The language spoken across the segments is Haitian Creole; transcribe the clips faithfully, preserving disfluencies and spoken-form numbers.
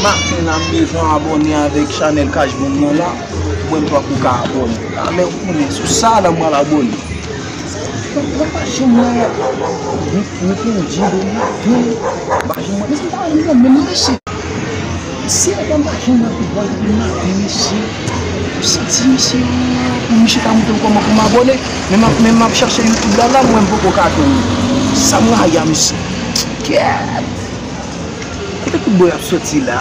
Maten la, m bezwen abòne avèk chanèl Cash Bang nan la, pou mwen m poko ka abòne. A, men ou konnen, sou sa la, m pral abòne. Mwen pa janm wè yon, yon P N G de maten. M pa janm wè, mesye, m pa janm wè, men mesye. Mesye, m pa janm wè foutbòl depi maten, mesye. M santi, mesye, pou misye ka montre m kòman pou m abòne. Men m ap, men m ap chache YouTube la, la, mwen m poko ka jwenn li. Sa m rayi a misye. Kèt! Kote tout bò y ap soti la?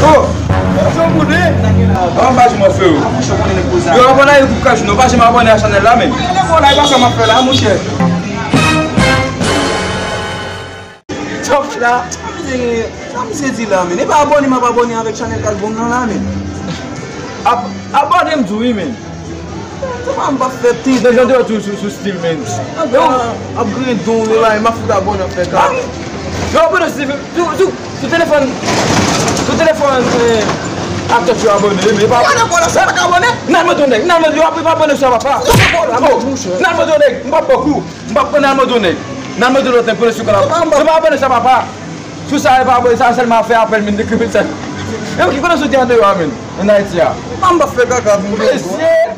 Oh! Yo, abòne avèk gwoup Kajou, non, pa janm abòne a chanèl la menm. Top la. Sa misye di la, men. E pa abòne, m ap abòne avèk chanèl Cash Bang nan la, men. Ab-, abòne m di w wi, men. Se pa m pa fè ti. Nan jan de tou sou, sou stil, men. Ap griyen don, yo, la, m ap fout abòne avèk la. Yo, abòne sou, sou, sou, sou telefòn, sou telefòn, eh, atòt yo abòne, men pa. Gade bò la, sa pa ka abòne. Nan mande yon nèg, nan mande, yo ap abòne sou papa. Nan mande yon nèg, m pa pran kou. M p ap pran nan mande yon nèg. Nan mande lòt nèg, konnen sou kanal. Yo pa abòne sa papa. Sou sa, yo pa abòne sa, sèlman ap fè apèl, men, de kriminèl. E ki kote soti andeyò a, men, ann Ayiti a? Mwen m p ap fè kaka pou mwen. Mesye!